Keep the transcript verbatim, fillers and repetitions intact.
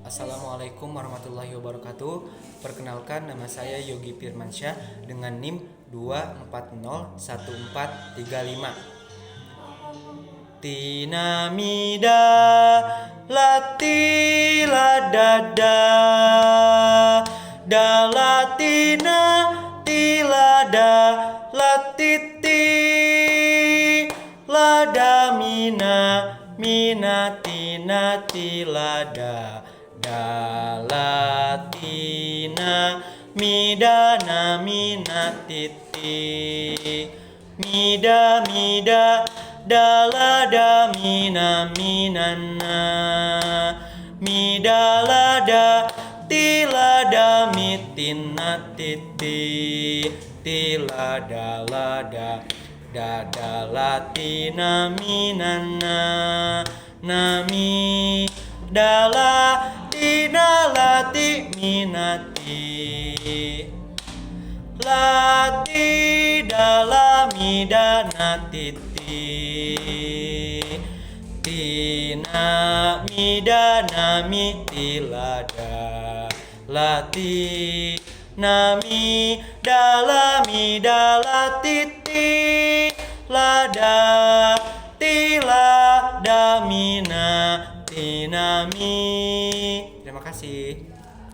Assalamualaikum warahmatullahi wabarakatuh. Perkenalkan, nama saya Yogi Firmansyah dengan nim dua empat nol satu empat tiga lima. Tina mida, lati lada da, da lati na, ti lada, lati ti, lada mina, mina tina ti lada, da lati na, mida na mina titi. Mida, mida, da lada mina, mina na. Mida lada, ti lada mi tina titi. Ti lada lada, da da lati na mina na. Nami, da lati na lati mina ti. Lati da la mida na titi. Tina mida na mi ti lada. Lati na mi da la mida la titi. Lada